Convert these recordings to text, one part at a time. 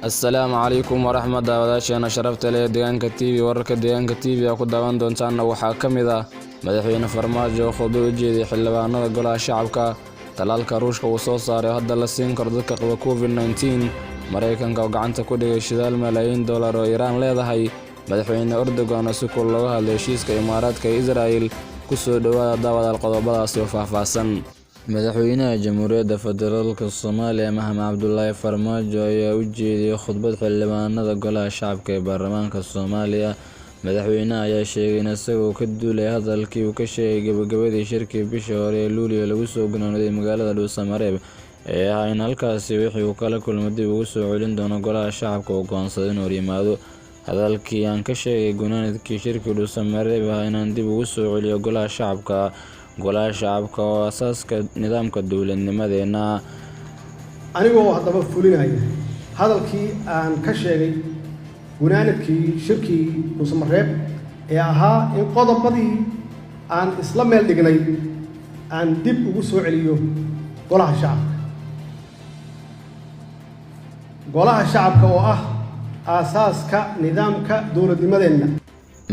Asalaamu calaykum waraxmad. Daawadaasheena sharafta leh, Deegaanka TV, wararka Deegaanka TV aa ku daawan doontaanna waxaa ka mid ah Madaxweyne Farmaajo oo khudbad u jeediyay xildhibaanada Golaha Shacabka, talaalka Ruushka uu soo saaray oo hadda la siin karo dadka qaba COVID-19, Maraykanka oo gacanta ku dhigay shidaal malaayiin dollar oo Iiraan leedahay, Madaxweyne Erdogan oo si kulul looga hadlay heshiiska Imaaraadka ee Israa'il. Ku soo dhowaada, daawadaal, qodobadaasi oo faahfaahsan. Madaxweynaha Jamhuuriyadda Federaalka Soomaaliya Maxamed Cabdulaahi Farmaajo ayaa u jeediyay khudbad xildhibaanada Golaha Shacabka ee baarlamaanka Soomaaliya. Madaxweynaha ayaa sheegay in isagoo ka duulaya hadalkii uu ka sheegay gabagabadii shirkii bishii hore ee Luulyo lagu soo gunaanaday magaalada Dhuusamareeb ee ahaa in halkaasi wixii uu kala kulmo dib ugu soo celin doono Golaha Shacabka, uu go'aansaday inuu horyimaado. "Hadalkii aan ka sheegay gunaanadkii shirkii Dhuusamareeb ahaa inaan dib ugu soo celiyo Golaha Shacabka, Golaha Shacabka oo aasaaska nidaamka dowladnimadeena." Anigoo haddaba fulinaya hadalkii aan ka sheegay gunaanadkii shirkii Dhuusamareeb ee ahaa in qodobadii aan isla meel dhignay aan dib ugu soo celiyo Golaha Shacabka, Golaha Shacabka oo ah aasaaska nidaamka dowladnimadeenna.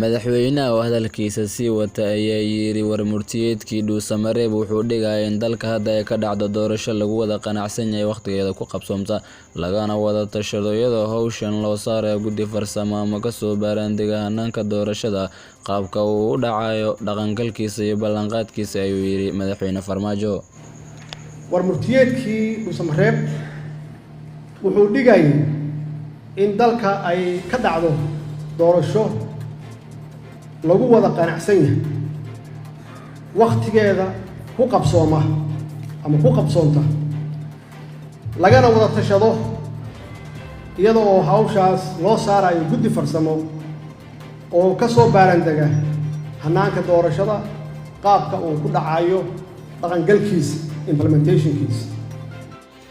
Madaxweynaha oo hadalkiisa sii wata ayaa yidhi: "War murtiyeedkii Dhuusamareeb wuxuu dhigayaa in dalka hadda ay ka dhacdo doorasho lagu wada qanacsan yahay, wakhtigeeda ku qabsoomta, lagana wada tashado, iyadoo hawshan loo saarayo guddi farsamo ama ka soo baaraandega hanaanka doorashada, qaabka uu u dhacayo, dhaqangalkiisa iyo ballanqaadkiisa," ayuu yidhi Madaxweyne Farmaajo. War murtiyeedkii Dhuusamareeb wuxuu dhigayay in dalka ay ka dhacdo doorasho lagu wada qanacsan yahay, wakhtigeeda ku qabsooma ama ku qabsoonta, lagana wada tashado, iyada oo hawshaas loo saarayo guddi farsamo oo ka soo baarandega hannaanka doorashada, qaabka uu ku dhacayo, dhaqangalkiisa, implementationkiisa.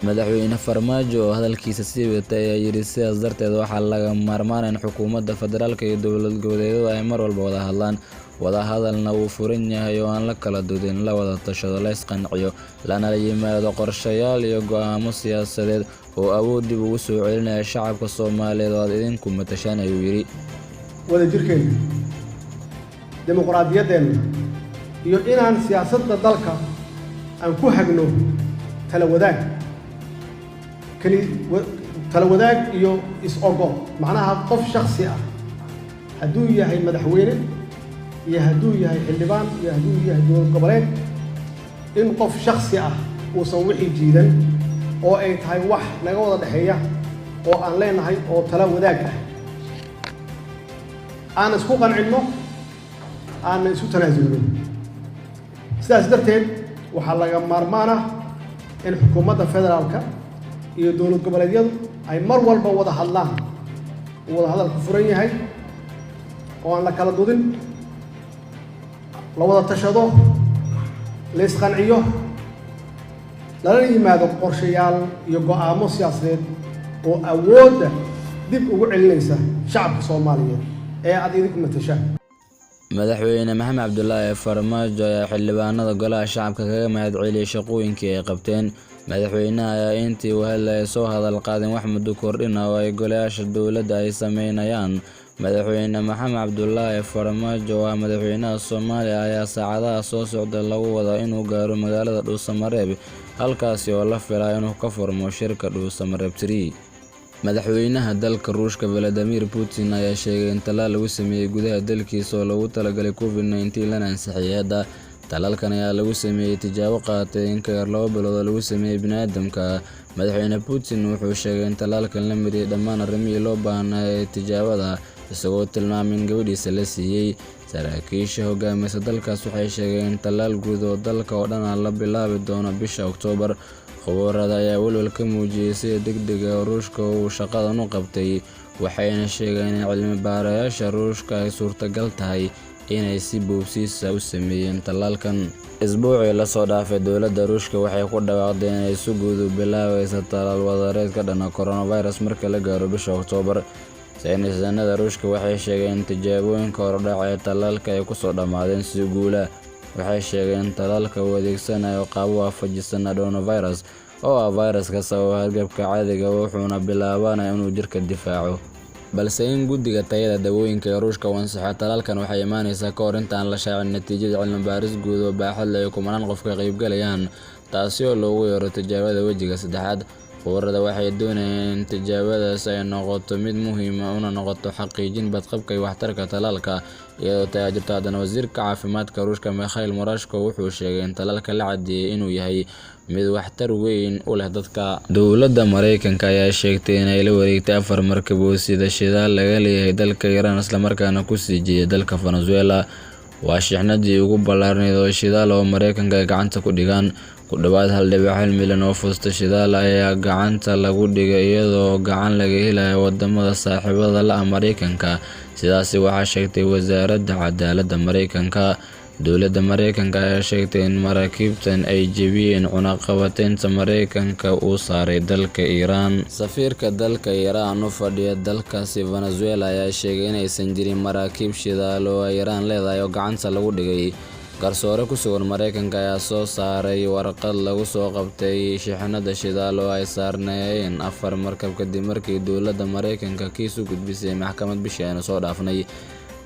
Madaxweyne Farmaajo oo hadalkiisa sii watay ayaa yidhi: "Sidaas darteed, waxaa lagama maarmaan in xukuumadda federaalka iyo dowlad goboleedyadu ay mar walba wada hadlaan, wada hadalna wuu furan yahay oo aan la kala dudin, la wada tashado, la isqanciyo, lana yimaado qorshayaal iyo go'aamo siyaasadeed oo awood dib ugu soo celinaya shacabka Soomaaliyeed oo aad idinku matashaan," ayuu yidhi. Wada jirkeenna, dimuqraadiyaddeenna iyo inaan siyaasadda dalka aan ku hagno tala wadaag, keli tala wadaag iyo is-ogol. Macnaha, qof shaksi ah hadduu yahay madaxweyne iyo hadduu yahay xildhibaan iyo hadduu yahay dowlad goboleed, in qof shaksi ah uusan wixii jiidan oo ay tahay wax naga wada dhexeeya oo aan leenahay oo tala wadaag ah, aan isku qancinno, aanna isu tanaasulno. Sidaas darteed, waxaa laga maarmaan ah in xukuumadda federaalka iyo dowlad goboleedyadu ay mar walba wada hadlaan, uu wada hadalku furan yahay oo aan la kala dudin, la wada tashado, la isqanciyo, lala yimaado qorshayaal iyo go'aamo siyaasadeed oo awoodda dib ugu celinaysa shacabka Soomaaliyeed ee aad idinku matashaan. Madaxweyne Maxamed Cabdulaahi Farmaajo ayaa xildhibaanada Golaha Shacabka kaga mahadceliyay shaqooyinkii ay qabteen. Madaxweynaha ayaa intii uu hadlayay soo hadal qaadin wax muddo kordhin ah oo ay golayaasha dowladda ay sameynayaan. Madaxweyne Maxamed Cabdulaahi Farmaajo oo ah madaxweynaha Soomaaliya ayaa saacadaha soo socda lagu wadaa inuu gaaro magaalada Dhuusamareeb, halkaasi oo la filayo inuu ka furmo shirka Dhuusamareeb 3. Madaxweynaha dalka Ruushka Vladimir Putin ayaa sheegay in tallaal lagu sameeyay gudaha dalkiisa oo loogu talagalay COVID-19 lana ansixiyay hadda. Tallaalkan ayaa lagu sameeyay tijaabo qaadatay in ka yar 2 bilood oo lagu sameeyay bini'aadamka. Madaxweyne Putin wuxuu sheegay in tallaalkan la mariyay dhammaan arrimihii loo baahnaa ee tijaabada, isagoo tilmaamay in gabadhiisa la siiyay. Saraakiisha hogaamisa dalkaas waxay sheegeen in tallaal guud oo dalka oo dhan la bilaabi doono bisha Oktoobar. Khubarada ayaa walwal ka muujiyay sida degdega ah ee Ruushka uu shaqadan u qabtay, waxayna sheegeen in cilmi-baarayaasha Ruushka ay suurtagal tahay inay si boobsiis ah u sameeyeen tallaalkan. Isbuucii la soo dhaafay, dowladda Ruushka waxay ku dhawaaqday inay si guud u bilaabayso tallaal wadareed ka dhan ah coronavirus marka la gaaro bisha Oktoobar. Saynisyahannada Ruushka waxay sheegeen in tijaabooyinka horudhaca ee tallaalka ay ku soo dhammaadeen si guul ah. Waxay sheegeen in tallaalka uu adeegsanayo qaab waafajsan adenovirus. oo ah fayraska sababa hargabka caadiga, wuxuuna bilaabanaya inuu jirka difaaco. Balse in guddiga tayada dawooyinka ee Ruushka uu ansixiyo tallaalkan waxay imaaneysaa ka hor inta aan la shaacin natiijada cilmi baaris guud oo baaxad leh oo ay kumanaan qof ka qaybgalayaan, taasi oo loogu yeero tijaabada wejiga saddexaad. Khubarada waxay doonayaan in tijaabadaas ay noqoto mid muhiim ah una noqoto xaqiijin badqabka iyo waxtarka tallaalka. Iyadoo taa ay jirto, haddana wasiirka caafimaadka Ruushka Mikhail Murashko wuxuu sheegay in tallaalka la caddeeyay inuu yahay mid waxtar weyn u leh dadka. Dowladda Mareykanka ayaa sheegtay in ay la wareegtay afar markab oo sida shidaal laga leeyahay dalka Iran isla markaana ku sii jeeda dalka Venezuela. Waa shixnadii ugu ballaarneyd oo shidaal oo Mareykanka ay gacanta ku dhigaan. Ku dhawaad 1.1 milyan oo fuusto shidaal ah ayaa gacanta lagu dhigay iyadoo gacan laga helayo wadamada saaxiibada la ah Mareykanka, sidaasi waxaa sheegtay Wasaaradda Cadaaladda Mareykanka. Dowladda Mareykanka ayaa sheegtay in maraakiibtan ay jebiyeen cunaqabateynta Mareykanka uu saaray dalka Iran. Safiirka dalka Iran u fadhiya dalkaasi Venezuela ayaa sheegay in aysan jirin maraakiib shidaal oo ay Iran leedahay oo gacanta lagu dhigay. Garsoore ku sugan Mareykanka ayaa soo saaray warqad lagu soo qabtay shixnadda shidaal oo ay saarnaayeen afar markab kadib markii dowladda Mareykanka kiis u gudbisay maxkamad bishii aynu soo dhaafnay.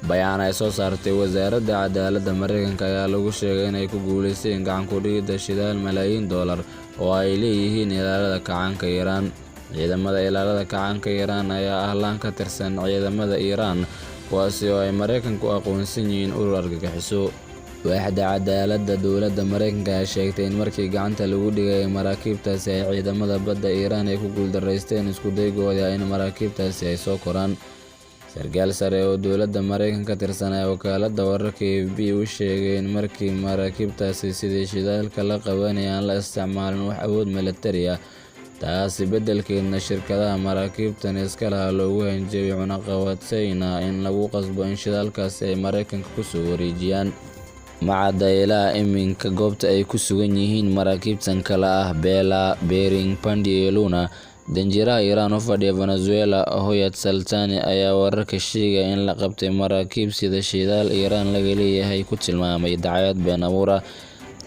Bayaan ay soo saartay Wasaaradda Cadaaladda Mareykanka ayaa lagu sheegay in ay ku guuleysteen gacan ku dhigidda shidaal malaayiin dollar oo ay leeyihiin Ilaalada Kacaanka Iran. Ciidamada Ilaalada Kacaanka Iran ayaa ah laan ka tirsan ciidamada Iran, kuwaasi oo ay Mareykanku u aqoonsan yihiin urur argagixiso. Waaxda Cadaaladda Dowladda Mareykanka ayaa sheegtay in markii gacanta lagu dhigay maraakiibtaasi ay ciidamada badda Iran ay ku guuldareysteen isku daygoodii ah in maraakiibtaasi ay soo koraan. Sarkaal sare oo dowladda Mareykanka ka tirsan ayaa wakaaladda wararka AFP u sheegay in markii maraakiibtaasi sidii shidaalka la qabanayay aan la isticmaalin wax awood milatari ah, taasi beddelkeedna shirkadaha maraakiibtan iska lahaa loogu hanjabay cunaqabateyn ah in lagu qasbo in shidaalkaasi ay Mareykanka ku soo wareejiyaan. Ma cadda ilaa iminka goobta ay ku sugan yihiin maraakiibtan kala ah Bella, Bering, Pandi iyo Luna. Danjiraha Iran u fadhiya Venezuela, Hojat Saltani, ayaa wararka sheegaya in la qabtay maraakiib sida shidaal Iran laga leeyahay ku tilmaamay dacaayad been abuur ah.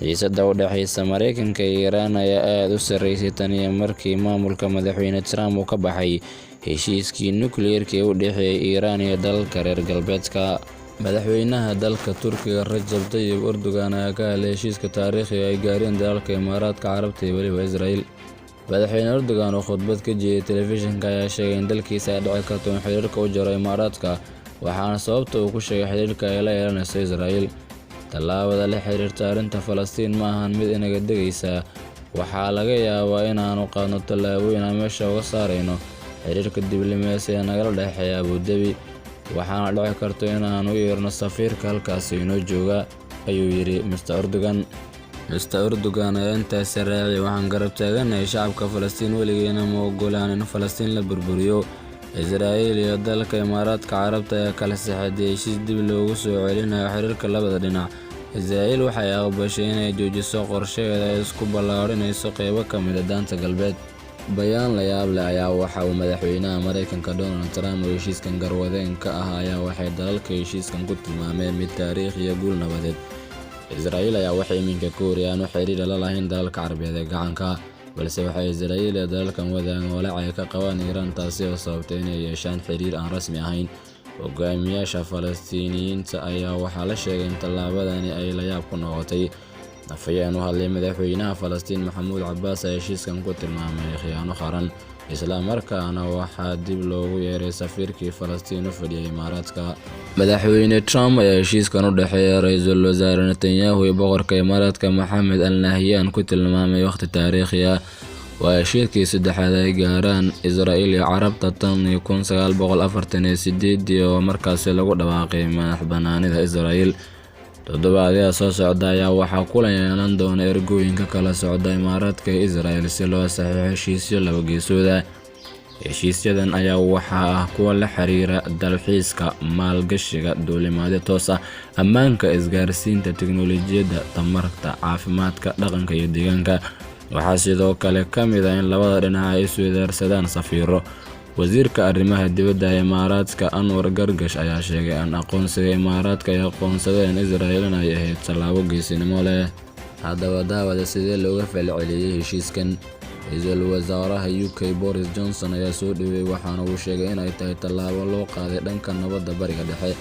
Xiisadda u dhaxaysa Mareykanka iyo Iran ayaa aad u sarreysay tan iyo markii maamulka Madaxweyne Trump uu ka baxay heshiiskii nukliyeerka ee u dhexeeyay Iran iyo dalalka reer galbeedka. Madaxweynaha dalka Turkiga Rajab Tayyip Erdogan ayaa ka hadlay heshiiska taariikhiga ah ee ay gaareen dalalka Imaaraadka Carabta iyo weliba Israel. Madaxweyne Erdogan oo khudbad ka jeediyay telefishinka ayaa sheegay in dalkiisa ay dhici karto in xiriirka u jaro Imaaraadka, waxaana sababta uu ku sheegay xiriirka ay la yeelanayso Israel. Tallaabada la xiriirta arrinta Falastiin ma ahan mid inaga degaysa. Waxaa laga yaabaa inaannu qaadno tallaabooyin aan meesha uga saarayno xiriirka diblomaasi ee nagala dhexeeya Abu Dhabi, waxaana dhici karta in aan u yeerno safiirka halkaasi inoo jooga, ayuu yidhi Mr. Erdogan. Mr. Erdogan ayaa intaasi raaciyay: "Waxaan garab taaganahay shacabka Falastiin, weligeena ma ogolaan in Falastiin la burburiyo." Israel iyo dalka Imaaraadka Carabta ayaa kala saxiixday heshiis dib loogu soo celinayo xiriirka labada dhinac. Israel waxay aqbashay inay joojiso qorshaheeda ay isku ballaarinayso qaybo ka mid ah Daanta Galbeed. Bayaan la yaab leh ayaa waxa uu madaxweynaha Mareykanka Donald Trump oo heshiiskan garwadeen ka ah ayaa waxay dalalka heshiiskan ku tilmaameen mid taariikhi iyo guul nabadeed. Israel ayaa waxay iminka ka hor aan wax xiriir la lahayn dalalka Carabeed ee gacanka, balse waxay Israel iyo dalalkan wadaagaan walaac ay ka qabaan Iran, taasi oo sababtay inay yeeshaan xiriir aan rasmi ahayn. Hogaamiyaasha Falastiiniyiinta ayaa waxaa la sheegay in tallaabadani ay la yaab ku noqotay. Afhayeen u hadlay madaxweynaha Falastiin Maxamuud Cabbaas ayaa heshiiskan ku tilmaamay khiyaano qaran, isla markaana waxaa dib loogu yeeray safiirkii Falastiin u fadhiyay Imaaraadka. Madaxweyne Trump ayaa heshiiskan u dhexeeya Ra'iisul Wasaare Netanyahu iyo boqorka Imaaraadka Maxamed Al Nahyan ku tilmaamay waqti taariikhi ah. Waa heshiiskii saddexaad ay gaaraan Israel iyo Carabta tan iyo 1948 oo markaasi lagu dhawaaqay madax-bannaanida Israel. Toddobaadyada soo socda ayaa waxaa kulan yeelan doona ergooyin ka kala socda Imaaraadka iyo Israel si loo saxiixo heshiisyo laba geesood ah. Heshiisyadan ayaa waxaa ah kuwo la xiriira dalxiiska, maalgashiga, duulimaadyo toos ah, ammaanka, isgaarsiinta, tiknoolajiyadda, tamarta, caafimaadka, dhaqanka iyo deegaanka. Waxaa sidoo kale ka mid ah in labada dhinac ay isweydaarsadaan safiirro. Wasiirka arrimaha dibadda ee Imaaraadka Anwar Gargash ayaa sheegay in aqoonsiga Imaaraadka ay aqoonsadeen Israel ay ahayd tallaabo geesinimo leh. Haddaba daawade, sidee looga falceliyay heshiiskan? Ra-iisul wasaaraha UK Boris Johnson ayaa soo dhaweeyey, waxaana uu sheegay inay tahay tallaabo loo qaaday dhanka nabadda Bariga Dhexe.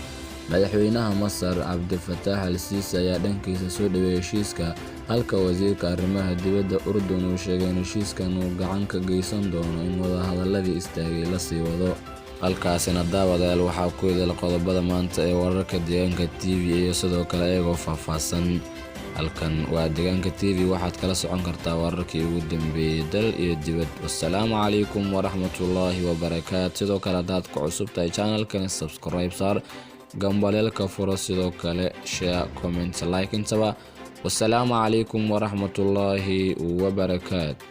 Madaxweynaha Masar Cabdifataax Al Siisi ayaa dhankiisa soo dhaweeyey heshiiska, halka wasiirka arrimaha dibadda Urdun uu sheegay in heshiiskan uu gacan ka geysan doono in wadahadalladii istaagay la sii wado. Halkaasina, daawadayaal, waxaa ku idil qodobada maanta ee wararka Deegaanka TV iyo sidoo kale iyagoo faahfaahsan. Halkan waa Deegaanka TV, waxaad kala socon kartaa wararkii ugu dambeeyey dal iyo dibad. Wasalaamu calaykum waraxmatullaahi wabarakaatu. Sidoo kale, haddaad ku cusub tahay channelkan, subscribe saar, gambaleelka furo, sidoo kale share, comment, like intaba. Wasalaamu calaykum waraxmatullaahi wabarakaatu.